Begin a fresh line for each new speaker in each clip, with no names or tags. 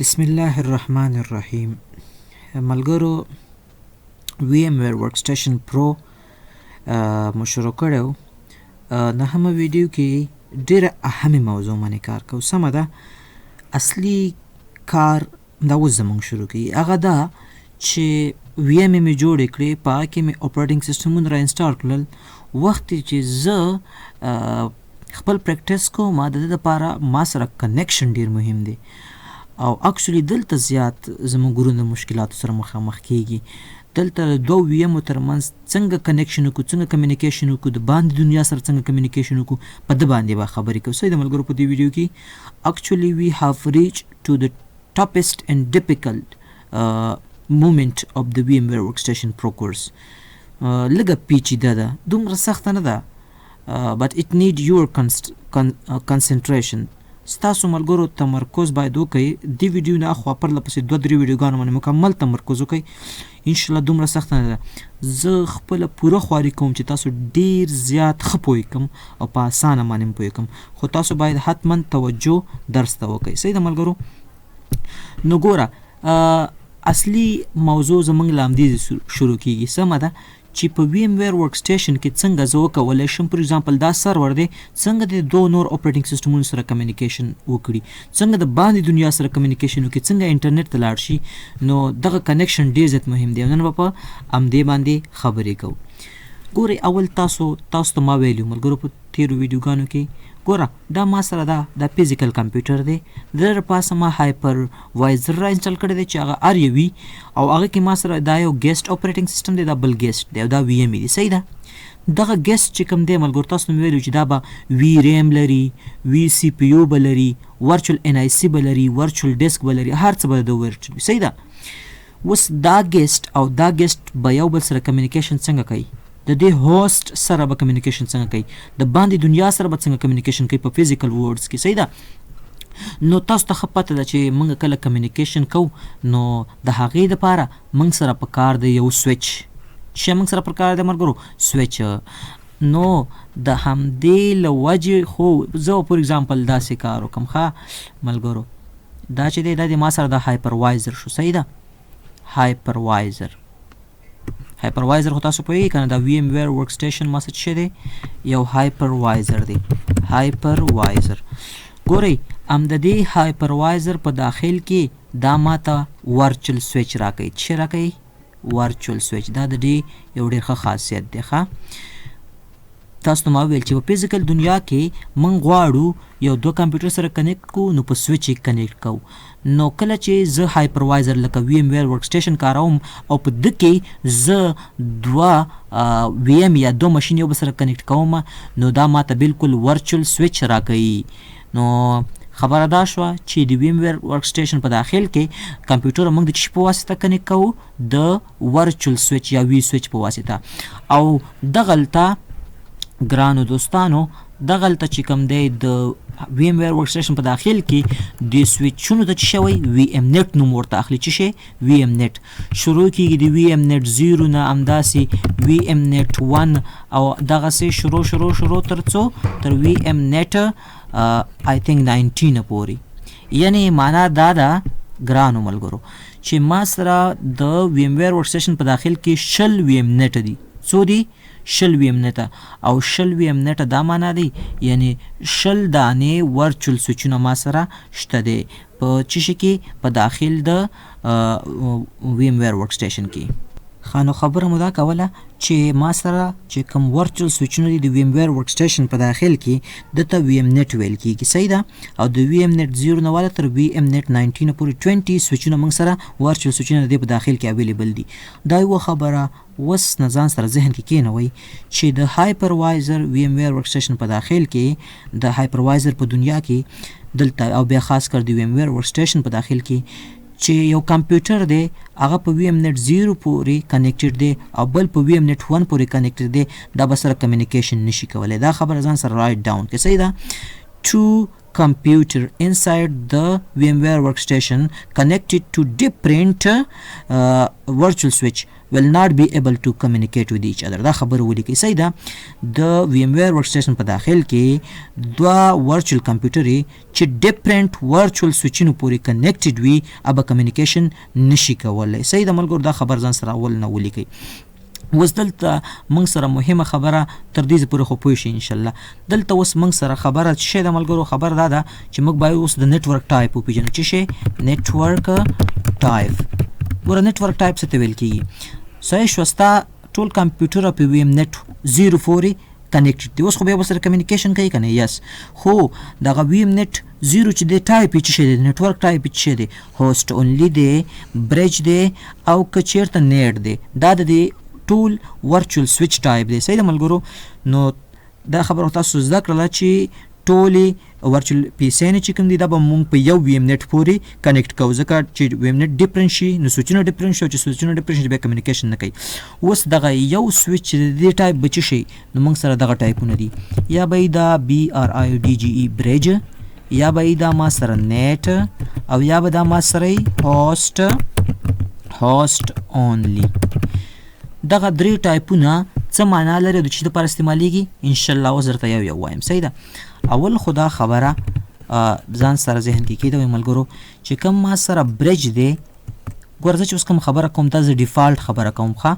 بسم الله الرحمن الرحیم. ملګرو، VMware Workstation Pro مو شروع کړی. نهمه ویډیو کې ډیره اهمه موضوع باندې کار کوو، سمه ده؟ اصلي کار دا اوس زموږ شروع کیږي، هغه دا چې VM مې جوړې کړې، په هغه کې مې operating سیستمونه را install کړل. وخت چې زه خپل practice کوم، د دې لپاره ما سره connection ډیر مهم دی، او actually دلته زیات زموږ ګروپونه مشکلاتو سره مخامخ کیږي. دلته د دوو VM ترمنځ څنګه connection وکړو، څنګه communication وکړو، د باندې دنیا سره څنګه communication وکړو، په ده باندې به خبرې کوو. صحیح ده ملګرو؟ په دې ویډیو کې actually we have reached to the toughest and difficult moment of the VMware Workstation Pro course. لږه پیچیده ده، دومره سخته نه ده، but it need your concentration. ستاسو ملګرو تمرکز باید وکړئ. دې ویډیو نه اخوا پرله پسې دوه درې ویډیوګانو باندې مکمل تمرکز وکړئ. انشاءالله دومره سخته نه ده. زه خپله پوره خواري کوم چې تاسو ډیر زیات ښه پوه کړم او په اسانه باندې پوه کړم، خو تاسو باید حتما توجه درس ته وکړئ. صحیح ده ملګرو؟ نو ګوره، اصلي موضوع زمونږ له همدې شروع کیږي، سمه ده؟ چې په VMware Workstation کې څنګه زه وکولی شم، for example دا سرور دی، څنګه د دوو نور operating سیستمونو سره communication وکړي، څنګه د باندې دنیا سره communication وکړي، څنګه انټرنیټ ته لاړ شي. نو دغه connection ډیر زیات مهم دی. نن به په همدې باندې خبرې کوو. ګورئ، اول تاسو ته ما ویلي ملګرو په تیرو ویډیوګانو کې، ګوره، دا ما سره دا physical کمپیوټر دی، د ده پاسه ما hypervisor را install کړی دی چې هغه هر یو وي، او هغه کې ما سره دا یو guest operating system دی، دا بل guest دی، او دا VM دی، صحیح ده؟ دغه guest چې کوم دی ملګرو، تاسو ته مې ویلي چې دا به VRAM لري، vCPU به لري، virtual NIC به لري، virtual disk به لري، هر څه به د virtual، صحیح ده؟ اوس دا guest او دا guest به یو بل سره communication څنګه کوي؟ د دې host سره به communication څنګه کوي؟ د باندې دنیا سره به څنګه communication کوي په physical worlds کې؟ صحیح ده؟ نو تاسو ته ښه پته ده چې موږ کله communication کوو، نو د هغې دپاره موږ سره په کار دی یو سویچ. چې موږ سره په کار دی ملګرو سویچ. نو د همدې له وجې خو زه for example داسې کار وکړم. ښه ملګرو، دا چې دی، دا د ما سره د hypervisor شو، صحیح ده؟ hypervisor خو تاسو پوهیږئ که نه؟ دا VMware Workstation ما څه دی؟ یو hypervisor دی. hypervisor، ګورئ، ام د دې hypervisor په داخل کې دا ماته virtual switch راکوي. څه راکوي؟ virtual switch. دا د دې یو ډېر ښه خاصیت دی. ښه، تاسو ته ما وویل چې په physical دنیا کې موږ غواړو یو دوه کمپیوټر سره connect کو، نو په سویچ یې connect کوو. نو کله چې زه hypervisor لکه VMware Workstation کاروم او په ده کې زه دوه VM یا دوه ماشین یو بل سره connect کوم، نو دا ماته بالکل virtual switch راکوي. نو خبره دا شوه چې د VMware Workstation په داخل کې کمپیوټر موږ د څه په واسطه connect کوو؟ د virtual switch یا vSwitch په واسطه. او دغلته ګرانو دوستانو، دغلته چې کوم دی، د VMware Workstation په داخل کې د سویچونو ته څه شوی VMnet نوم ورته اخلي. څه شی؟ VMnet. شروع کیږي د VMnet 0 نه، همداسې VMnet 1، او دغسې شروع شروع شروع تر څو تر VMnet I think 19 پورې. یعنی معنا دا ده ګرانو ملګرو چې ما سره د VMware Workstation په داخل کې 20 VMnet دي. څو دي؟ 20 VMnet. او 20 VMnet دا معنا دی، یعنی 20 دانې virtual سویچونه ما سره شته دی. په څه شي کې؟ په داخل د VMware Workstation کې. ښه، نو خبره مو دا کوله چې ما سره چې کوم virtual سویچونه دي د VMware Workstation په داخل کې، دته VMnet ویل کیږي، صحیح ده؟ او د VMnet 0 نه واله تر VMnet 19 پورې 20 سویچونه موږ سره virtual سویچونه د دې په داخل کې available دي. دا یوه خبره اوس نه ځان سره ذهن کې کینوئ چې د hypervisor VMware Workstation په داخل کې، د hypervisor په دنیا کې دلته، او بیا خاص کر د VMware Workstation په داخل کې، چې یو کمپیوټر دی، هغه په VMnet 0 پورې connected دی او بل په VMnet 1 پورې connected دی، دا به سره communication نشي کولی. دا خبره ځان سره write down کړئ، صحیح ده؟ two computer inside the VMware workstation connected to different virtual switch will not be able to communicate with each other. دا خبره ولیکئ، صحیح ده. د VMware workstation په داخل کې دوه virtual کمپیوټر چې different virtual سویچونو پورې connected وي ابه communication نشي کولی، صحیح ده ملګرو. دا خبر ځان سره اول نه ولیکئ. اوس دلته موږ سره مهمه خبره تر دې پورې خو پوه شئ انشاءالله. دلته اوس موږ سره خبره څه شی ده ملګرو؟ خبره دا ده چې موږ باید اوس د network type وپېژنو. څه شی؟ network type. ګوره network type څه ته ویل کېږي؟ صحیح شوه، ستا ټول کمپیوټر په VMnet 0 پورې connected دی، اوس خو بیا ورسره communication کوي که نه؟ yes، خو دغه VMnet 0 چې دی ټایپ یې څه شی دی؟ network type یې څه شی دی؟ host only دی، bridge دی، او که چېرته NAT دی. دا د دې ټول virtual switch type دی، صحیح ده ملګرو. نو دا خبره تاسو زده کړله چې ټولې virtual PC نه چې کوم دي دا به مونږ په یو VMnet پورې connect کوو، ځکه چې VMnet different شي نو سویچونه different شي، او چې سویچونه different شي بیا communication نه کوي. اوس دغه یو سویچ چې د دې ټایپ به څه شي؟ نو مونږ سره دغه ټایپونه دي، یا به یې دا BRIDGE bridge، یا به یې دا ما سره NAT، او یا به دا ما سره host only. دغه درې ټایپونه څه معنا لري او د څه لپاره استعمالیږي؟ انشاءالله اوس درته یو یو وایم، صحیح ده. اول خو دا خبره ځان سره ذهن کې کېږدئ ملګرو چې کوم ما سره bridge دی، ګوره زه چې اوس کوم خبره کوم دا زه default خبره کوم، ښه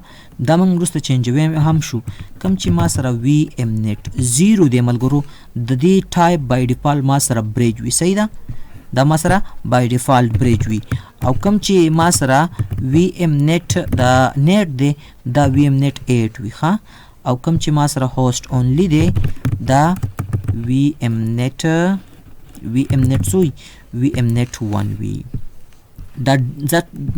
دا موږ وروسته چینجوي هم شو. کوم چې ما سره VMnet 0 دی ملګرو، د دې type by default ما سره bridge وي، صحیح ده. دا ما سره by default bridge وي. او کوم چې ما سره VMnet دا NAT دی دا VMnet 8 وي، ښه. او کوم چې ما سره host only دی دا VMnet څو وي؟ VMnet 1 وي. دا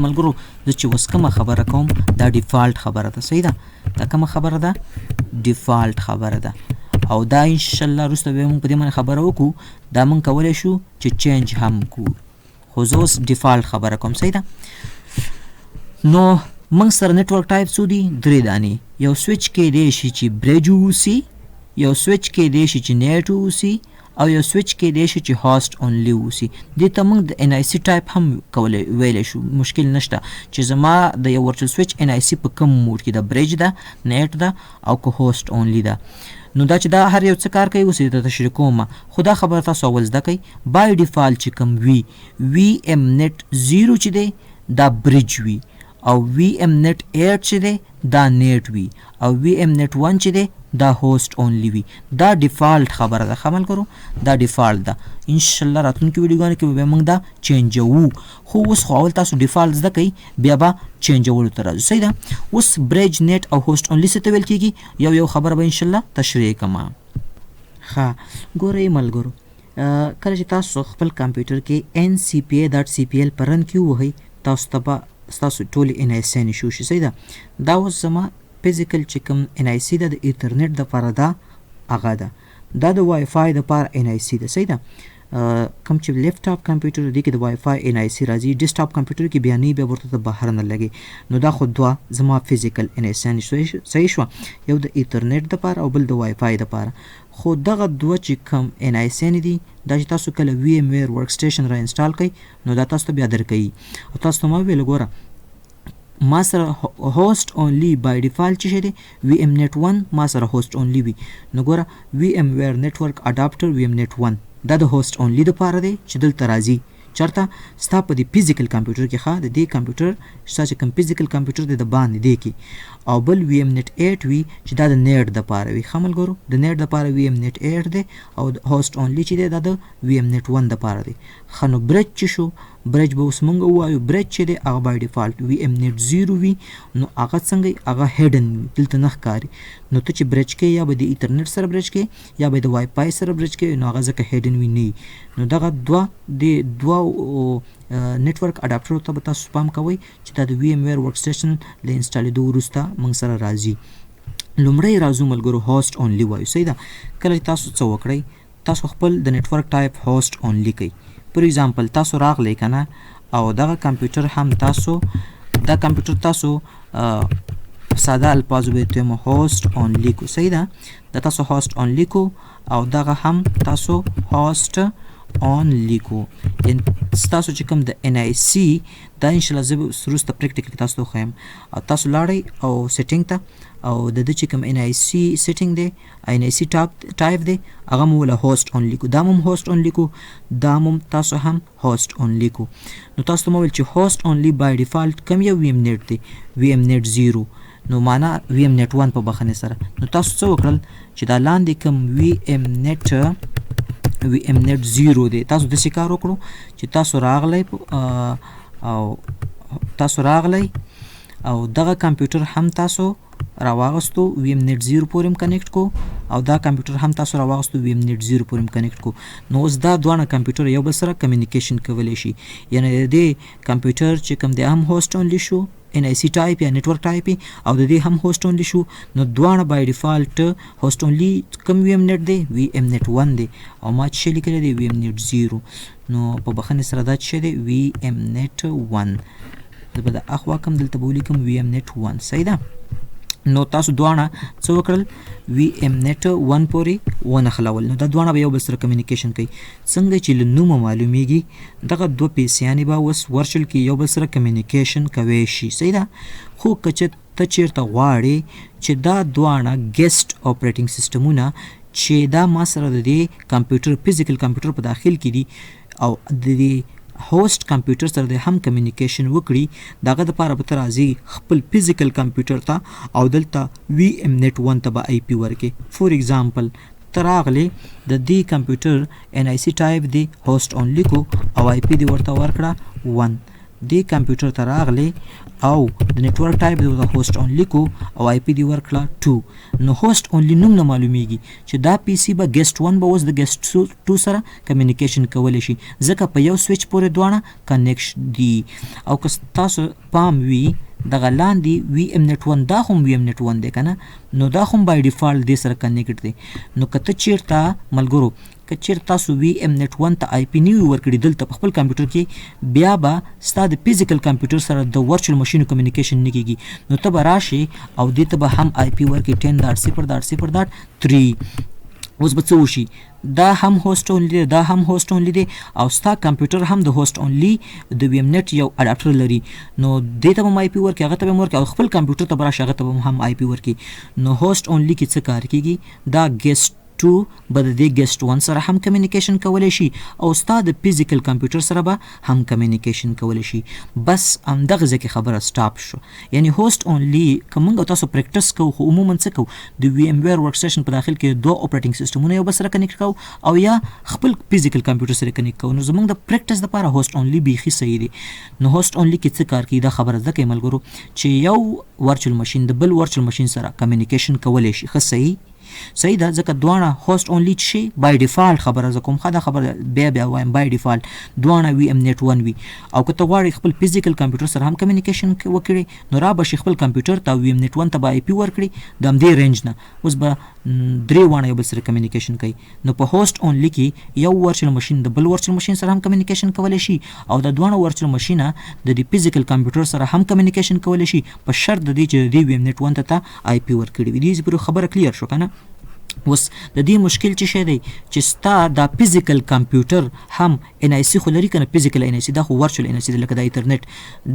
ملګرو زه چې اوس کومه خبره کوم دا default خبره ده، صحیح ده. دا کومه خبره ده؟ default خبره ده. او دا انشاءالله وروسته بیا موږ په دې باندې خبره وکړو، دا موږ کولی شو چې change هم کړو، خو زه اوس default خبره کوم، صحیح ده. نو موږ سره network type څو دي؟ درې دانې. یو سویچ کیدای شي چې bridge واوسي، یو سویچ کیدای شي چې NAT واوسي، او یو سویچ کیدای شي چې host only واوسي. دې ته موږ د NIC type هم کولی ویلی شو، مشکل نشته چې زما د یو virtual switch NIC په کوم mode کې ده، bridge ده، NAT ده، او که host only ده. نو دا چې دا هر یو څه کار کوي اوس یې درته تشریح کوم، خو دا خبره تاسو اول زده کړئ. by default چې کوم وي VMnet 0 چې دی دا bridge وي، او VMnet 8 چې دی دا NAT وي، او VMnet 1 چې دی دا host only وي. دا default خبره ده، ښه ملګرو، دا default ده. انشاءالله راتلونکي ویډیوګانو کې به بیا موږ دا چینجوو، خو اوس خو اول تاسو default زده کړئ، بیا به چینجولو ته راځو، صحیح ده. اوس bridge، NAT او host only څه ته ویل کېږي، یو یو خبره به انشاءالله تشریح کړم. ښه ګورئ ملګرو، کله چې تاسو خپل کمپیوټر کې ncpa.cpl په run کې ووهئ، تاسو ته به ستاسو ټولې NIC شو شي، صحیح ده. دا اوس زما physical چې کوم NIC ده د ایترنت دپاره ده هغه ده، دا د وای فای دپاره NIC ده، صحیح ده. کوم چې laptop کمپیوټر دی کې د WiFi NIC راځي، desktop کمپیوټر کې بیا نه، بیا ورته ته بهر نه لګي. نو دا خو دوه زما physical NIC صحیح شوه، یو د ایترنت دپاره او بل د وای فای دپاره. خو دغه دوه چې کوم NIC نه دي، دا چې تاسو کله VMware Workstation را install کړئ نو دا تاسو ته بیا درکوي. او تاسو ته ما وویل ګوره ما سره host only by default چې شی دی VMnet 1 ما سره host only وي. نو ګوره VMware network adapter VMnet 1 دا د host only دپاره دی چې دلته راځي، چېرته ستا په دې physical کمپیوټر کې، ښه د دې کمپیوټر ستا چې کوم physical کمپیوټر دی د باندې دی کې. او بل VMnet 8 وي چې دا د NAT دپاره وي، ښه ملګرو، د NAT دپاره VMnet 8 دی، او د host only چې دی دا د VMnet 1 دپاره دی. ښه نو bridge چې شو، bridge به اوس مونږ ووایو bridge چې دی هغه by default VMnet 0 وي. نو هغه څنګه وي؟ هغه hidden وي، دلته نه ښکاري. نو ته چې bridge کوې یا به د ایترنت سره bridge کوې یا به د وای فای سره bridge کوې، نو هغه ځکه hidden وي نه وي. نو دغه دوه د دوه network adapter ته به تاسو پام کوئ چې دا د VMware Workstation له انسټالېدو وروسته موږ سره راځي. لومړی راځو ملګرو host only وایو، صحیح ده. کله چې تاسو څه وکړئ، تاسو خپل د network type host only کوئ. for example تاسو راغلی که نه، او دغه کمپیوټر هم تاسو دا کمپیوټر تاسو په ساده الفاظو به یې host only کو، صحیح ده. دا تاسو host only کو، او دغه هم تاسو host only کو. یعنی ستاسو چې کوم د NIC دا ان شاء الله زه به وروسته practical تاسو ته وښایم. او تاسو لاړئ او setting ته، او د ده چې کوم NIC setting دی، NIC type دی، هغه مو له host only کو. دا مو host only کو، دا مو تاسو هم host only کو. نو تاسو ته مو ویل چې host only by default کوم یو VMnet دی، VMnet 0، نو معنا VMnet 1 په بخښنې سره. نو تاسو څه وکړل چې دا لاندې کوم VMnet 0 دی، تاسو داسې کار وکړو چې تاسو راغلی او تاسو راغلی او دغه کمپیوټر هم تاسو راواغستو VMnet 0 پورې هم connect کو، او دا کمپیوټر هم تاسو راواغستو VMnet 0 پورې هم connect کو. نو اوس دا دواړه کمپیوټر یو بل سره communication کولی شي. یعنی د دې کمپیوټر چې کوم دی هم host only شو، NIC type یا network type، او د دې هم host only شو. نو دواړه by default host only کوم VMnet دی، VMnet 1 دی، او ما چې لیکلی دی VMnet 0. نو په بخښنې سره دا چې دی VMnet 1، زه به د اخوا کوم دلته به ولیکم VMnet 1، صحیح ده. نو تاسو دواړه څه وکړل، VMnet 1 پورې ونښلول. نو دا دواړه به یو بل سره communication کوي. څنګه چې له نومه معلومیږي دغه دوه PC یانې به اوس virtual کې یو بل سره communication کوی شي، صحیح ده. خو که ته چېرته غواړې چې دا دواړه guest operating سیستمونه چې دا ما سره د دې کمپیوټر physical کمپیوټر په داخل کې دي او د دې host کمپیوټر سره د هم communication وکړي، د هغه دپاره به ته راځي خپل physical کمپیوټر ته او دلته VMnet 1 ته به IP ورکړې. for example ته راغلې د دې کمپیوټر NIC type دی host only کو او IP دی ورته ورکړه 1. دې کمپیوټر ته راغلې او د network type دی ورته host only کو او IP دی ورکړه 2. نو host only نوم نه معلومیږي چې دا PC به guest 1 به اوس د guest 2 سره communication کولی شي، ځکه په یو سویچ پورې دواړه connect دي. او که تاسو پام وي دغه لاندې VMnet 1 دا هم VMnet 1 دی که نه، نو دا هم by default دې سره connect دی. نو که ته چېرته ملګرو که چېرته تاسو VMnet 1 ته IP نه وي ورکړي دلته په خپل کمپیوټر کې، بیا به ستا د physical کمپیوټر سره د virtual machine communication نه کېږي. نو ته به راشې او دې ته به هم IP ورکړې 10.0.0.3. اوس به څه وشي، دا هم host only دی، دا هم host only دی، او ستا کمپیوټر هم د host only د VMnet یو adapter لري. نو دې ته به هم IP ورکړي، هغه ته به هم ورکړي، او خپل کمپیوټر ته به راشي هغه ته به هم IP ورکړي. نو host only کې څه کار کېږي، دا guest 2 به د دې guest 1 سره هم communication کولی شي او ستا د physical کمپیوټر سره به هم communication کولی شي. بس همدغه ځای کې خبره stop شو. یعنی host only که موږ تاسو practice کوو، خو عموما څه کوو، د VMware Workstation په داخل کې دوه operating سیستمونه یو بل سره connect کوو او یا خپل physical کمپیوټر سره connect کوو. نو زموږ د practice لپاره host only بیخي صحیح دی. نو host only کې څه کار کوي، دا خبره زده کوي ملګرو چې یو virtual machine د بل virtual machine سره communication کولی شي. ښه صحیح صحیح ده، ځکه دواړه host only چې by default خبره زه کوم، ښه دا خبره بیا بیا وایم، by default دواړه VMnet 1 وي. او که ته غواړې خپل physical کمپیوټر سره هم communication وکړې، نو را به شي خپل کمپیوټر ته VMnet 1 ته به IP ورکړي د همدې range نه، اوس به درې واړه یو بل سره communication کوي. نو په host only کې یو virtual machine د بل virtual machine سره هم communication کولی شي او د دواړو virtual machine د دې physical کمپیوټر سره هم communication کولی شي، په شرط د دې چې د دې VMnet 1 ته تا IP ورکړي وي. دې پورې خبره clear شو که نه؟ اوس د دې مشکل څه شی دی چې ستا دا physical کمپیوټر هم NIC خو لري که نه، physical NIC دا خو virtual NIC دی لکه دا ایترنت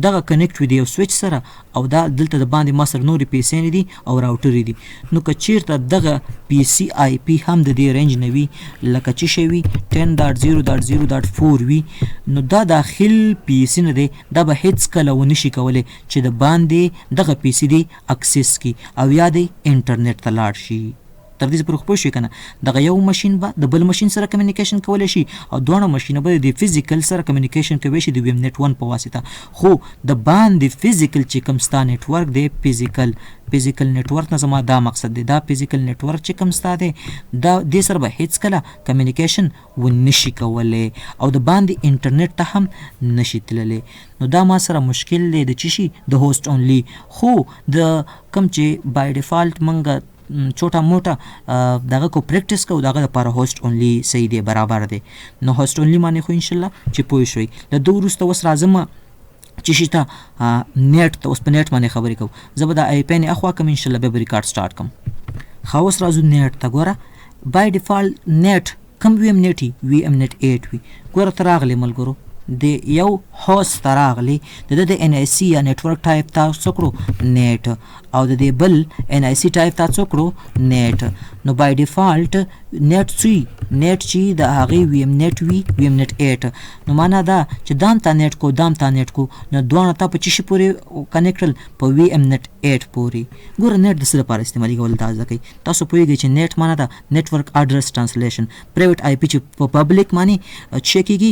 دغه connect وي د یو سویچ سره، او دا دلته د باندې ما سره نورې PC یانې دي او router دي. نو که چیرته دغه PC IP هم د دې range نه وي، لکه چې شی وي 10.0.0.4 وي، نو دا داخل PC نه دی، دا به هیڅکله ونشي کولی چې د باندې دغه PC دی access کړي او یا دی انټرنیټ ته لاړ شي. تر دې پورې خو پوه شوې که نه؟ دغه یو ماشین به د بل ماشین سره communication کولی شي او دواړه ماشینه به د physical سره communication کولی شي د VMnet 1 په واسطه. خو د باندې physical چې کوم ستا network دی، physical network نه زما دا مقصد دی، دا physical network چې کوم ستا دی دا دې سره به هیڅکله communication ونشي کولی او د باندې انټرنیټ ته هم نشي تللی. نو دا ما سره مشکل دی د چی شي د host only. خو د کوم چې by default مونږ چوټه موټه دغه کو practice کو، دغه لپاره host only صحیح دی، برابر دی. نو host only معنی خو انشاءالله چې پوه شوئ. له ده وروسته اوس راځم چې شي ته NAT ته، اوس په NAT باندې خبرې کوو. زه به دا IP نه اخوا کوم انشاءالله، بیا به record start کوم. ښه اوس راځو NAT ته. ګوره by default NAT کوم وي ایم نیټ وي ایم نیټ 8 وي. ګوره ته راغلې ملګرو، د یو هوست ته راغلې، د ده د ان آی سي یا نېټورک ټایپ تا څه کړو؟ نیټ. او د دې بل ان آی سي ټایپ تا څه کړو؟ نیټ. نو بای ډیفالټ نیټ څه نیټ چې د هغې وي ایم نیټ وي، وي ایم نیټ 8. نو معنا دا چې دام تا نیټ کو، دام تا نیټ کو، نو دواړه تا په څه شي پورې کنیکټ کړل؟ په وي ایم نیټ 8 پورې. ګوره نیټ د څه لپاره استعمالېږي؟ ول دا زده کوي. تاسو پوهېږئ چې نیټ معنا ده نېټورک اډرس ټرانسلیشن، پرایویټ آی پي چې په پبلک معنی چې کېږي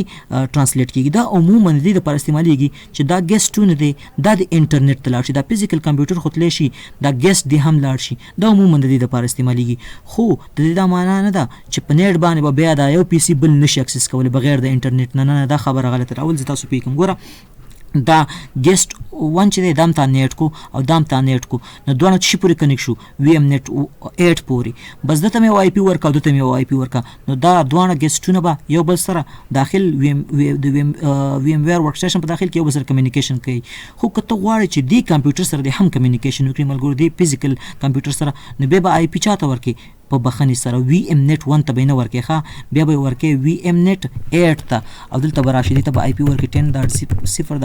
ټرانسلیټ کېږي. دا عموما د دې لپاره استعمالېږي چې دا ګیسټونه دی دا د انټرنیټ ته لاړ شي، دا فزیکل کمپیوټر خو تللی شي، دا ګیسټ دی هم لاړ شي. دا عموما د دې لپاره استعمالېږي. خو د دې دا معنا نه ده چې په نیټ باندې به بیا دا یو پی سي بل نشي اکسس کولی بغیر د انټرنیټ نه. نه نه، دا خبره غلطه ده. اول زه تاسو پوه کړم. ګوره دا ګیسټ 1 چې دی دام تا نیټ کو او دام تا نیټ کو، نو دواړه چې پورې کنیکټ شو؟ وي ایم نیټ 8 پورې. بس دته مې یو آی پي ورکا، دته مې یو آی پي ورکا، نو دا دواړه ګیسټونه به یو بل سره داخل وي ایم د وي ایم ویر ورک سټیشن په داخل کې یو بل سره کمیونیکیشن کوي. خو که ته غواړې چې دې کمپیوټر سره دې هم کمیونیکیشن وکړي ملګرو، دې فزیکل کمپیوټر سره، نو بیا به آی پي چاته ورکې؟ په بخښنې سره وي ایم نیټ 1 ته به یې نه ورکې، ښه، بیا به یې ورکې وي ایم نیټ 8 ته. او دلته به راشي، دې ته به آی پي ورکې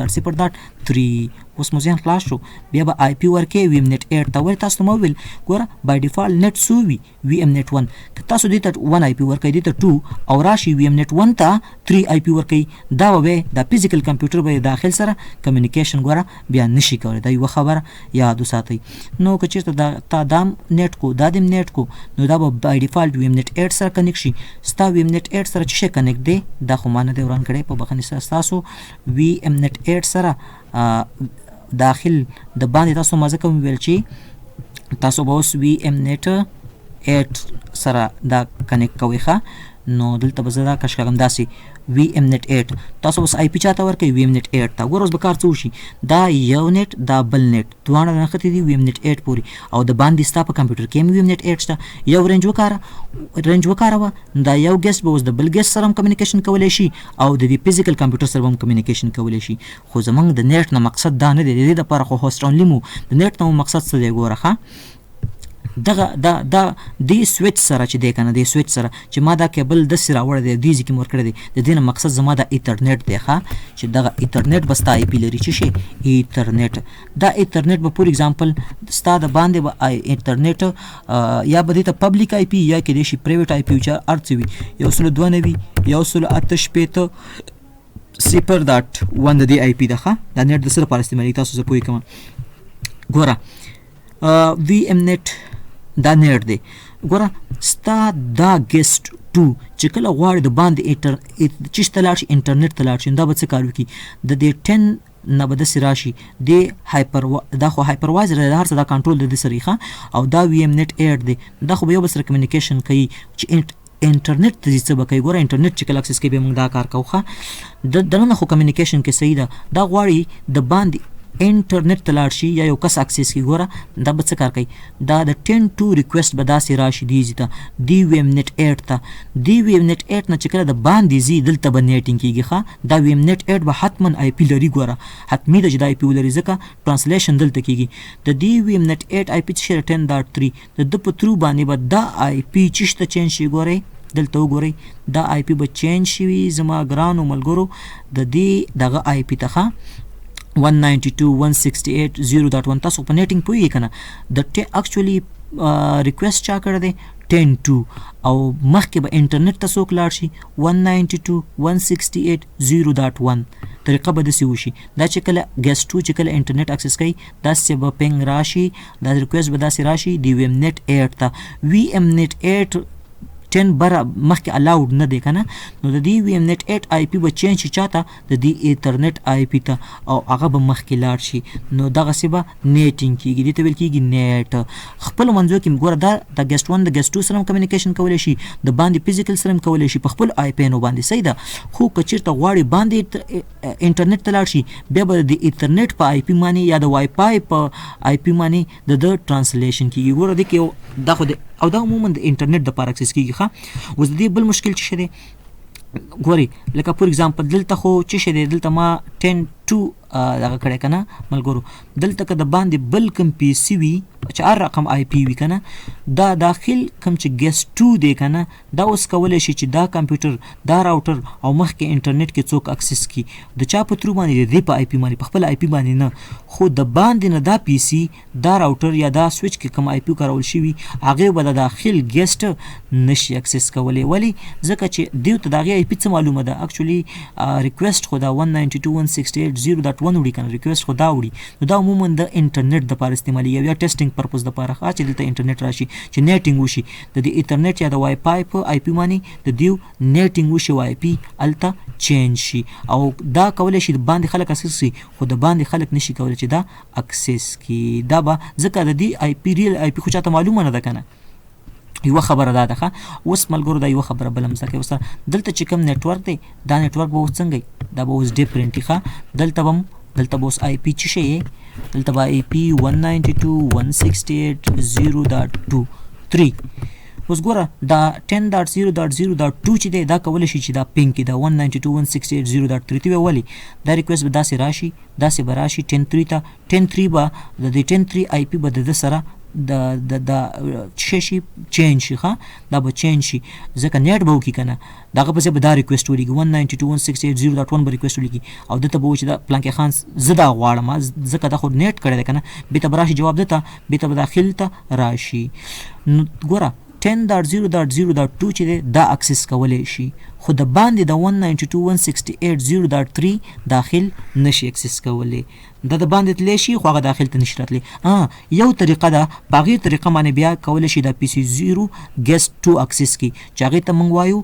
10.0.0.3. اوس مو ذهن خلاص شو. بیا به آی پي ورکې وي ایم نیټ 8 ته. ولې؟ تاسو ته ما وویل ګوره بای ډیفالټ نیټ څو وي؟ وي ایم نیټ 1. که تاسو دې ته 1 آی پي ورکړئ، دې ته 2، او راشي وي ایم نیټ 1 ته 3 آی پي ورکړئ، دا به بیا دا فزیکل کمپیوټر به داخل سره کمیونیکیشن ګوره بیا نشي کولی. دا یوه خبره یاد وساتئ. نو که چېرته دا تا دام نیټ کو، دا دیم نیټ کو، نو دا به بای ډیفالټ وي ایم نیټ 8 سره کنیکټ شي. ستا وي ایم نیټ 8 سره څه شی کنیکټ دی؟ دا خو ما نه دی وران کړی په بخښنې سره. ستاسو وي ایم نیټ 8 سره داخل د باندې تاسو ما ځکه وویل چې تاسو به اوس وي ایم نیټ 8 سره دا کنیکټ کوئ. ښه، نو دلته به زه دا کش کړم داسې وي ایم نیټ 8. تاسو اوس آی پي چاته ورکوئ؟ وي ایم نیټ 8 ته. ګوره اوس به کار څه وشي؟ دا یو نیټ دا بل نیټ دواړه نښتي دي وي ایم نیټ 8 پورې، او د باندې ستا په کمپیوټر کې هم وي ایم نیټ 8 شته. یو رینج وکاره، رینج وکاروه، دا یو ګیسټ به اوس د بل ګیسټ سره هم کمیونیکیشن کولی شي او د دې فزیکل کمپیوټر سره به هم کمیونیکیشن کولی شي. خو زمونږ د نیټ نه مقصد دا نه دی، د دې دپاره خو هوسټ اونلي مو. د نیټ نه مو مقصد څه دی؟ ګوره ښه، دغه دا دا دې سویچ سره چې دی کنه، دې سویچ سره چې ما دا کیبل داسې راوړی دی، دې ځای کې مې ورکړی دی، د دې نه مقصد زما دا ایترنیټ دی. ښه، چې دغه ایترنیټ به ستا آی پي لري. چې شي ایترنیټ، دا ایترنیټ به فور ایگزامپل ستا د باندې به ایترنیټ یا به دې ته پبلک آی پي یا کېدای شي پرایویټ آی پي، چې هر څه وي، 192 168.0.1 د دې آی پي ده. ښه، دا نیټ د څه لپاره استعمالېږي؟ تاسو زه پوه کړم. ګوره وي ایم نیټ دا نیټ دی. ګوره ستا دا ګیسټ 2 چې کله غواړي د باندې چیش ته لاړ شي، انټرنیټ ته لاړ شي، نو دا به څه کار وکړي؟ د دې 10 نه به داسې راشي، دې هایپر، دا خو هایپروایزر دی، دا هر څه دا کنټرول د دې سره ښه، او دا وي ایم نیټ 8 دی، دا خو به یو بل سره کمیونیکیشن کوي. چې انټرنیټ ته ځي څه به کوي؟ ګوره انټرنیټ چې کله اکسس کوي بیا موږ دا کار کوو. ښه، د دننه خو کمیونیکیشن کې صحیح ده، دا غواړي د باندې انټرنیټ ته لاړ شي یا یو کس اکسس کړي. ګوره دا به څه کار کوي؟ دا د 10.2 ریکویسټ به داسې راشي دې ځای ته، دې وي ایم نیټ 8 ته. دې وي ایم نیټ 8 نه چې کله د باندې ځي دلته به نیټینګ کېږي. ښه، دا وي ایم نیټ 8 به حتما آی پي لري. ګوره حتمي ده چې دا آی پي ولري، ځکه ټرانسلیشن دلته کېږي. د دې وي ایم نیټ 8 آی پي څه شی؟ 10.3. د ده په ترو باندې به دا آی پي چیش ته چینج شي؟ ګورئ دلته وګورئ، دا آی پي به چینج شي زما ګرانو ملګرو د دې دغه آی پي ته. ښه، 192.168.0.1. تاسو په نیټینګ پوهیږئ که نه؟ د اکچولی ریکویسټ چا کړی دی؟ 10.2. او مخکې به انټرنیټ ته څوک لاړ شي؟ 192.168.0.1. طریقه به داسې وشي، دا چې کله ګیسټ 2 چې کله انټرنیټ اکسس کوي داسې به پینګ راشي، دا ریکویسټ به داسې راشي د وي ایم نیټ 8 ته. وي ایم نیټ 8 10 بره مخکې الاوډ نه دی که نه، نو د دې وي ایم نیټ 8 آی پي به چینج شي چاته؟ د دې ایترنیټ آی پي ته، او هغه به مخکې لاړ شي. نو دغسې به نیټینګ کېږي، دې ته ویل کېږي نیټ. خپلو منځو کې ګوره دا د ګیسټ 1 د ګیسټ 2 سره هم کمیونیکیشن کولی شي، د باندې فزیکل سره هم کولی شي په خپلو آی پینو باندې. صحیح ده. خو که چېرته غواړي باندې انټرنیټ ته لاړ شي، بیا به د ایترنیټ په آی پي باندې یا د وای فای په آی پي باندې د ده ټرانسلیشن کېږي. ګوره دې کې یو دا خو د او دا عموما د انټرنیټ د پاره اکسس کېږي. ښه، اوس د دې بل مشکل څه شی دی؟ ګورئ لکه فور ایگزامپل دلته خو څه شی دی؟ دلته ما 10 2 دغه کړی کنه ملګرو. دلته که د باندې بل کوم پی سی وي چې هر رقم آی پی وي کنه، دا داخل کوم چې ګیسټ 2 دی کنه، دا اوس کولی شي چې دا کمپیوټر دا راوټر او مخکې انټرنیټ کې څوک اکسس کی د چا په ترو باندې، د دې په آی پی باندې، په خپل آی پی باندې نه، خو د باندې نه دا پی سی دا راوټر یا دا سویچ کې کوم آی پی کارول شوي هغې به د داخل ګیسټ نشي اکسس کولی. ولی؟ ځکه چې دیو ته د هغې آی پی څه معلومه ده. اکچولی ریکویسټ خو دا 192.168.0.1 وړي کنه، ریکویسټ خو دا وړي. نو دا عموما د انټرنیټ دپاره استعمالېږي یا ټیسټینګ پرپز دپاره، ښه چې دلته انټرنیټ راشي چې نیټینګ وشي د دې انټرنیټ یا د وای فای په آی پی باندې د دیو نیټینګ وشي، آی پی هلته چینج شي، او دا کولی شي د باندې خلک اکسس کړي، خو د باندې خلک نشي کولی چې دا اکسس کړي. دا به ځکه د دې آی پی ریل آی پی خو چاته معلومه نه ده کنه. یوه خبره دا ده. ښه اوس ملګرو دا یوه خبره بله هم زده کوي. اوس دلته چې کوم نتورک دی دا نتورک به اوس څنګه وي؟ دا به اوس ډیفرنټ وي. ښه دلته به دلته به اوس آی پی څه شی یې؟ دلته به آی پی 192.168.0.2 3. اوس ګوره دا 10.0.0.2 چې دی دا کولی شي چې دا پینګ کړي دا 192.168.0.3 ته. ولې؟ دا ریکویسټ به داسې راشي، داسې به راشي 10.3 ته، 10.3 به د دې 10.3 آی پی به د ده سره د د د څه شي چینج شي. ښه دا به چینج شي ځکه نیټ به وکړي که نه، د هغه په ځای به دا ریکویسټ ولیږي 192.168.0.1 به ریکویسټ ولیږي، او ده ته به وایي چې دا پلانکی خان زه دا غواړم، ځکه دا خو نیټ کړی دی که نه. بېرته به راشي جواب ده ته، بېرته به داخل ته راشي. نو ګوره 10.0.0.2 چې دی دا اکسس کولی شي، خو د باندې د 192.168.0.3 داخل نشي اکسس کولی. دا د باندې تللی شي خو هغه داخل ته نشي راتلی. یو طریقه ده، په هغې طریقه باندې بیا کولی شي دا پی سی 0 ګیسټ 2 اکسس کړي چې هغې ته موږ وایو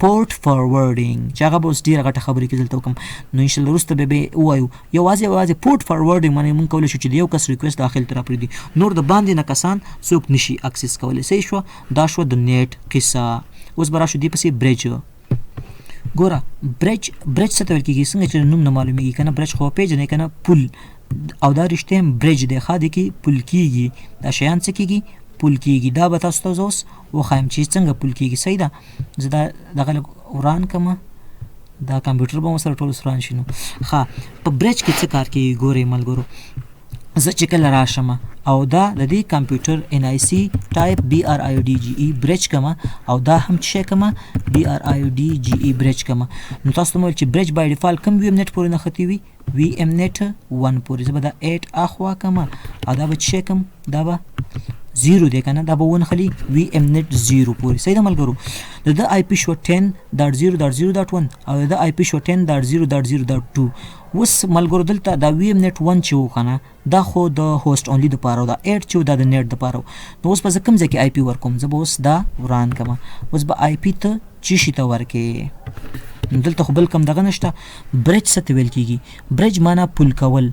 پورټ فارورډینګ، چې هغه به اوس ډېره غټه خبرې کې دلته وکړم. نو انشاءالله وروسته به بیا ووایو. یوازې یوازې پورټ فارورډینګ باندې موږ کولی شو چې د یو کس ریکویسټ داخل ته راپرېږدي، نور د باندې نه کسان څوک نشي اکسس کولی. صحیح شوه؟ دا شوه د نیټ قصه. اوس به راشو دې پسې برج. ګوره برج، برج څه ته ویل کېږي؟ څنګه چې نوم نه معلومېږي که نه، برج خو پېژنئ که نه، پل، او دا رښتیا هم برج دی. ښه دې کې پل کېږي، دا شیان څه کېږي؟ پل کېږي. دا به تاسو ته زه اوس وښایم چې څنګه پل کېږي. صحیح ده؟ زه دا دغه لږ وران کړم، دا کمپیوټر به مو سره ټول اوس وران شي. نو ښه په برج کې څه کار کېږي؟ ګورئ ملګرو، زه چې کله راشم او دا د دې کمپیوټر ان آی سی ټایپ بی آر آی ډي جی ای برج کمه، او دا هم څه شی کمه؟ بی آر آی ډي جی ای برج کمه. نو تاسو ته مې وویل چې برج بای ډیفالټ کوم وي ایم نت پورې نښتی وي؟ وي ایم نت 1 پورې. زه به دا 8 اخوا کمه، او دا به څه شی کم؟ دا به 0 دی که نه، دا به ونښلي وي ایم نت 0 پورې. صحیح ده ملګرو؟ د ده آی پی شو 10.0.0.1 او د ده آی پی شو 10.0.0.2. اوس ملګرو دلته دا وي ایم نت 1 چې و که نه، دا خو د هوست اونلی دپاره و، دا 8 چې و دا د نیټ دپاره و. نو اوس به زه کوم ځای کې آی پی ورکوم؟ زه به اوس دا وران کړم. اوس به آی پی ته څه شي ته ورکې؟ نو دلته خو بل کوم دغه نشته. برج څه ته ویل کېږي؟ برج معنا پل کول.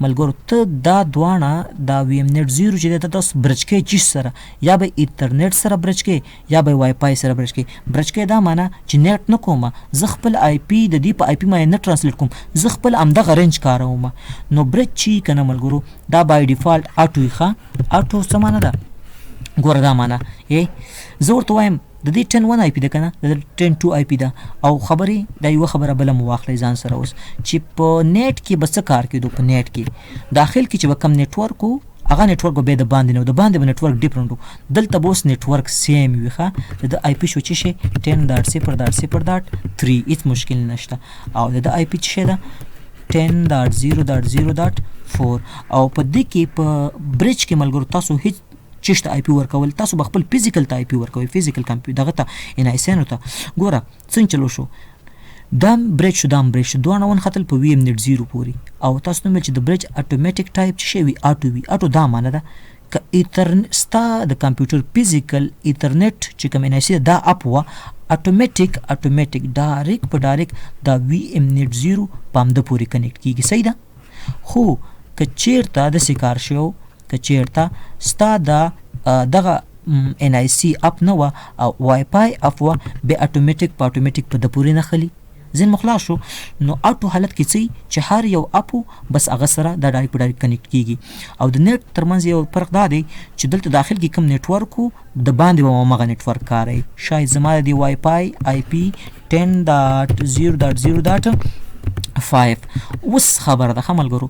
ملګرو ته دا دواړه دا وي ایم نت 0 چې دی دا تاسو برج کوئ چیش سره، یا به ایترنیټ سره برج کوئ یا به وای فای سره برج کوئ. برج کوئ دا معنا چې نیټ نه کوم، زه خپل آی پی د دې په آی پی باندې نه ترانسلیټ کوم، زه خپل همدغه رینج کاروم. نو برج چې که نه ملګرو دا بای ډیفالټ اټو وي. ښه اټو څه معنا ده؟ ګوره دا معنا زه ورته وایم د دې 10.1 آی پی ده که نه، د دې 10.2 آی پی ده. او خبرې دا یوه خبره بله مو واخلئ ځان سره اوس چې په نیټ کې به څه کار کېدو. په نیټ کې داخل کې چې به کوم نتورک و هغه نتورک به بیا د باندې نه و، د باندې به نتورک ډیفرنټ و. دلته به اوس نتورک سیم وي. ښه د ده آی پی شو څه شی؟ 10.0.0.3، هېڅ مشکل نشته. او د ده آی پی څه شی ده؟ 10.0.0.4. او په دې کې په برج کې ملګرو تاسو هېڅ چش ته آی پی ورکول، تاسو به خپل فزیکل ته آی پی ورکوئ، فزیکل کمپیوټر دغه ته ان آی سینو ته. ګوره څنګه چلو شو، دام برج شو، دام برج شو، دواړه ونښتل په وي ایم نت 0 پورې. او تاسو ته ویل چې د برج اتوماتیک ټایپ څه شی وي؟ اټو وي. اټو دا معنا ده که ستا د کمپیوټر فزیکل ایترنیټ چې کوم ان آی سی دا اپ وه، اتوماتیک ډایرک په ډایرک دا وي ایم نت 0 په همده پورې کنیکټ کیږي. صحیح ده؟ خو که چیرته داسې کار شو، که چیرته ستا دا دغه ان آی سی اپ نه وه او وای فای اپ وه، بیا اتوماتیک په اتوماتیک په ده پورې نښلي. ذهن مو خلاص شو؟ نو اټو حالت کې څه چې هر یو اپ بس هغه سره دا ډایرک په ډایرک کنیکټ کیږي. او د نیټ ترمنځ یو فرق دا دی چې دلته داخل کې کوم نتورک و د باندې به هماغه نتورک کاروي. شاید زما د دې وای فای آی پی 10.0.0. 5. اوس خبره ده ښه ملګرو،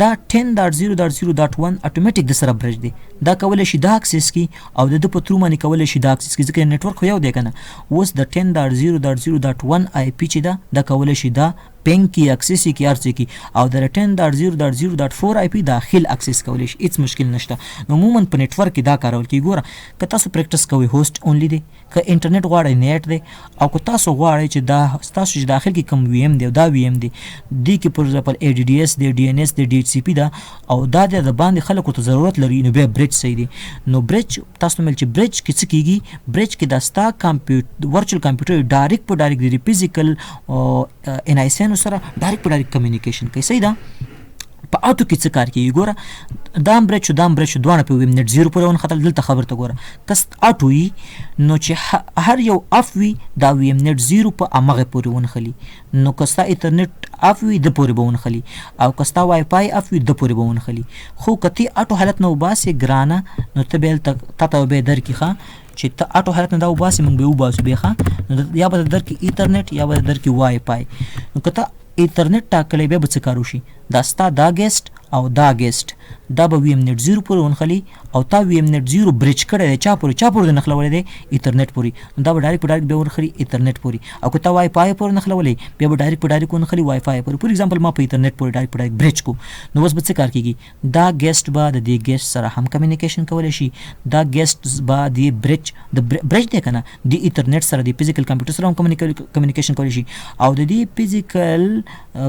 دا 10.0.0.1 اتوماتیک د سره برج دی، دا کولی شي دا اکسس کی او د ده په ترو باندې کولی شي دا اکسس کی، ځکه نتورک خو یو دی که نه. اوس د 10.0.0.1 آی پی چې ده دا کولی شي دا پینګ کی، اکسس کی، هر څه کی، او د 10.0.0.4 آی پی داخل اکسس کولی شي، هیڅ مشکل نشته. نو عموما په نتورک کې دا کارول کیږي. ګوره که تاسو پریکټس کوئ هوست اونلی دی، که انټرنیټ غواړئ نیټ دی، او که تاسو غواړئ چې دا ستاسو چې داخل کې کوم وي ایم دی او دا وي ایم دی، دې کې فار ایگزامپل ای ډي ډي اس دی، ډي ان اس دی، ډي ایچ سی پی ده، او دا د باندې خلکو ته ضرورت لري، نو بیا برج صحیح دی. نو برج تاسو مل چې برج کې څه کیږي، برج کې دا ستا کمپیوټر ورچوال کمپیوټر ډایرکټ په ډایرکټ د فزیکل ان آی سي سره ډایرکټ په ډایرکټ کمیونیکیشن کوي. صحیح ده. په اتو کې څه کار کیږي؟ ګوره دا هم برج شو، دا هم برج شو، دواړه په ویم نت 0 پورې ونښتل. دلته خبر ته ګوره که اټو وي نو چې هر یو اف وي دا ویم نت 0 په همغه پورې ونښلي، نو که ستا ایترنیټ اف وي د پورې به ونښلي، او که ستا وای فای اف وي د پورې به ونښلي. خو که تی اټو حالت نه وباسې ګرانه، نو ته به هلته تا ته به یې درکړي ښه، چې ته اټو حالت نه دا وباسې موږ به یې وباسو بیا ښه، نو یا به درکړي ایترنیټ یا به درکړي وای فای. نو که ته ایترنیټ ټاکلی بیا به څه کار وشي، دا ستا دا ګیسټ او دا ګیسټ دا به وي ایم نت 0 پورې ونښلي، او تا وي ایم نت 0 برج کړی دی چا پورې، چا پورې دې نښلولی دی؟ ایترنیټ پورې، نو دا به ډایرکټ په ډایرکټ بیا ونښلي ایترنیټ پورې. او که تا وای فای پورې نښلولی بیا به ډایرکټ په ډایرکټ ونښلي وای فای پورې. فار ایگزامپل ما په ایترنیټ پورې ډایرکټ په ډایرکټ برج کو، نو اوس به څه کار کیږي، دا ګیسټ به د دې ګیسټ سره هم کمیونیکیشن کولی شي، دا ګیسټ به د برج د برج دی که نه د ایترنیټ سره د فزیکل کمپیوټر سره هم کمیونیکیشن کولی شي، او د دې فزیکل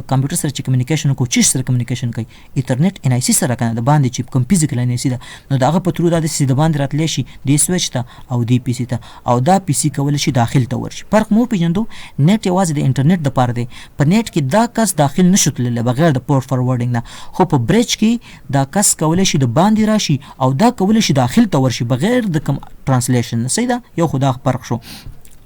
کمپیوټر سره چې کمیونیکیشن وکړو چې سره کمیونیکیشن کوي ایترنیټ ان آی سي سره کنه، د باندې چې کوم فزیکل ان آی سي ده، نو د هغه په ترو دا داسې د باندې راتلی شي دې سویچ ته او دې پی سي ته، او دا پی سي کولی شي داخل ته ورشي. فرق مو پېژندو، نت یوازې د انټرنیټ دپاره دی، په نت کې دا کس داخل نشو تللی بغیر د پورټ فارورډینګ نه، خو په برج کې دا کس کولی شي د باندې راشي او دا کولی شي داخل ته ورشي بغیر د کوم ترانسلیشن نه. صحیح ده، یو خو دا فرق شو.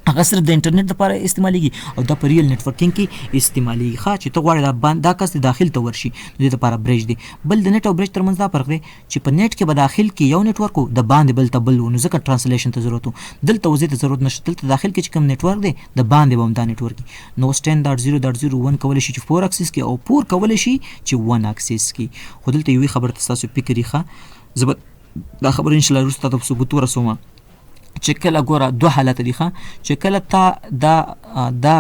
هغه صرف د انټرنیټ لپاره استعمالیږي او دا په ریل نتورکینګ کې استعمالیږي. ښه چې ته غواړې دا دا کس دې داخل ته ورشي نو دې لپاره برج دی. بل د نت او برج ترمنځ دا فرق دی چې په نت کې به داخل کې یو نتورک و، د باندې بل ته بل و، نو ځکه ترانسلیشن ته ضرورت و. دلته اوس دې ته ضرورت نشته، دلته داخل کې چې کوم نتورک دی د باندې به هم دا نتورک وي. نو اوس 10.0.0.1 کولی شي چې 4 اکسس کړي او 4 کولی شي چې 1 اکسس کړي. خو دلته یوې خبرې ته ستاسو فکر یې ښه، زه به دا خبره انشاءالله وروسته تاته په ثبوت ورسوم. چې کله ګوره دوه حالته دي ښه، چې کله تا دا دا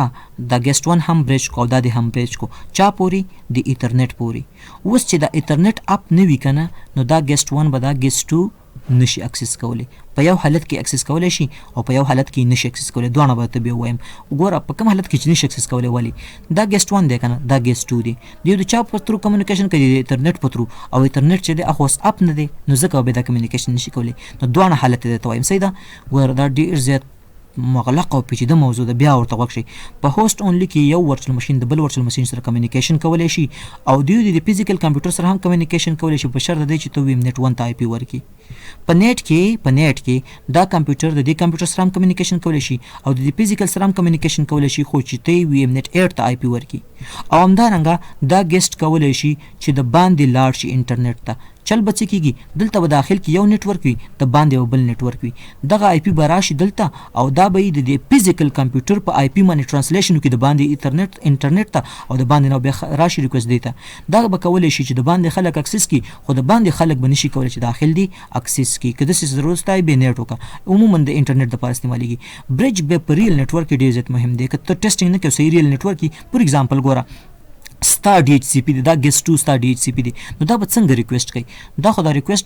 د ګیسټ 1 هم برج کو او دا دې هم برج کو، چا پورې؟ د ایترنیټ پورې. اوس چې دا ایترنیټ اپ نه وي که نه، نو دا ګیسټ 1 به دا ګیسټ 2 نشي اکسس کولی، په یو حالت کې اکسس کولی شي او په یو حالت کې نشي اکسس کولی. دواړه به ته بیا ووایم. ګوره په کوم حالت کې چې نشي اکسس کولی، ولې؟ دا ګیسټ 1 دی که نه، دا ګیسټ 2 دی، دیو د چا په ترو کمیونیکیشن کوي؟ د ایترنیټ په ترو، او ایترنیټ چې دی هغه اوس اپ نه دی، نو ځکه به دا کمیونیکیشن نشي کولی. نو دواړه حالت دی ته وایم. صحیح ده. ګوره دا ډېر زیات مغلق او پیچیده موضوع ده، بیا ورته غوږ شئ. په هوست اونلی کې یو ورچوال ماشین د بل ورچوال ماشین سره کمیونیکیشن کولی شي، او دیو د فزیکل کمپیوټر سره هم کمیونیکیشن کولی شي، په شرط دی چې ته ویم نت 1 ته آی پی ورکړي. په نت کې دا کمپیوټر د دې کمپیوټر سره هم کمیونیکیشن کولی شي او د دې فزیکل سره هم کمیونیکیشن کولی شي، خو چې ته ویم نت 8 ته آی پی ورکړي. او همدارنګه دا ګیسټ کولی شي چې د باندې لاړ شي انټرنیټ ته. چل به څه کیږي، دلته به داخل کې یو نتورک وي، د باندې به بل نتورک وي، دغه آی پی به راشي دلته، او دا به یې د دې فزیکل کمپیوټر په آی پی باندې ترانسلیشن وکړي د باندې انټرنیټ ته، او د باندې نه بیا راشي ریکوست دی ته. دا به کولی شي چې د باندې خلک اکسس کړي، خو د باندې خلک به نشي کولی چې داخل دي اکسس کړي. که داسې ضرورت شته بیا نیټ وکړه. عموما د انټرنیټ دپاره استعمالیږي. برج بیا په ریل نتورک کې ډېر زیات مهم دی، که ته ټیسټینګ نه کوې صحیح ریل نتورک کې. فار ایگزامپل ګوره ستا ډي ایچ سی پی دی، دا ګیسټ 2 ستا ډي ایچ سی پی دی، نو دا به څنګه ریکوست کوي؟ دا خو دا ریکوست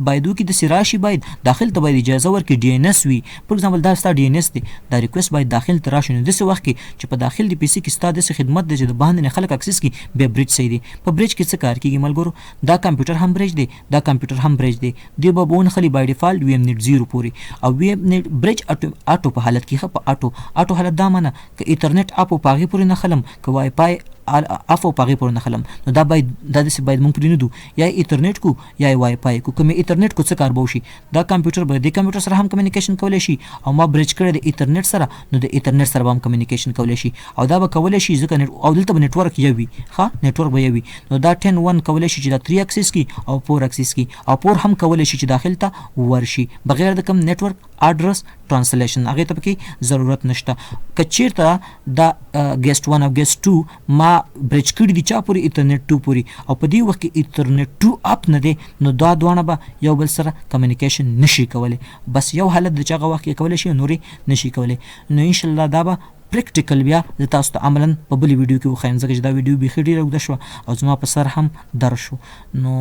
باید وکړي داسې راشي، باید داخل ته باید اجازه ورکړي، ډي ان اس وي. فار ایگزامپل دا ستا ډي ان اس دی، دا ریکوست باید داخل ته راشي. نو داسې وخت کې چې په داخل د پی سي کې ستا داسې خدمت دی چې د باندې نه خلک اکسس کړي، بیا برج صحیح دی. په برج کې څه کار کیږي ملګرو؟ دا کمپیوټر هم برج دی، دا کمپیوټر هم برج دی، دی به ونښلي بای ډیفالټ وي ایم نت 0 پورې، او وي ایم نت برج اټو په حالت کې ښه، په اټو حالت دا معنی که ایترنیټ اپ په هغې پورې نښلم، که وای فای اف په هغې پورې نښلم، نو دا باید دا داسې باید موږ پرې نه دو، یا ایترنیټ کو یا وای فای کو. که مې ایترنیټ کو څه کار به وشي؟ دا کمپیوټر به د کمپیوټر سره هم کمیونیکیشن کولی شي، او ما برج کړی د ایترنیټ سره، نو د ایترنیټ سره به هم کمیونیکیشن کولی شي، او دا به کولی شي ځکه او دلته به نتورک یو وي، ښه نتورک به یو وي. نو دا 10 1 کولی شي چې دا 3 اکسس کړي او 4 اکسس کړي، او 4 هم کولی شي چې داخل ته ورشي بغیر د کوم نتورک ادرس ترانسلیشن، هغې ته پکې ضرورت نشته. که چیرته دا ګیسټ 1 او ګیسټ 2 ما برج کړي دي چا پورې؟ ایترنت 2 پورې. او په دې وخت کې ایترنت 2 اپ نه دی، نو دا دواړه به یو بل سره کمیونیکیشن نشي کولی. بس یو حالت د چې هغه وخت کې کولی شي، نورې نشي کولی. نو ان شاء الله دا به پریکټیکل بیا زه تاسو ته عملا په بلې ویډیو کې وښایم، ځکه چې دا ویډیو بیخي ډېره اوږده شوه او زما په سر هم در شو. نو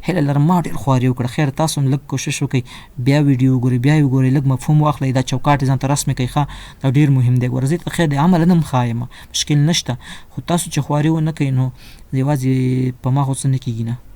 هیله لرم، ما ډېر خواري وکړه، خیر تاسو هم لږ کوشش وکړئ، بیا ویډیو وګورئ، بیا یې وګورئ، لږ مفهوم واخلئ، دا چوکاټ ځان ته رسمې کړئ. ښه، دا ډېر مهم دی. ګوره، زه ته خیر دی عملا هم ښایم، مشکل نشته، خو تاسو چې خواري ونه کړئ نو یوازې په ما خو څه نه کېږي نه.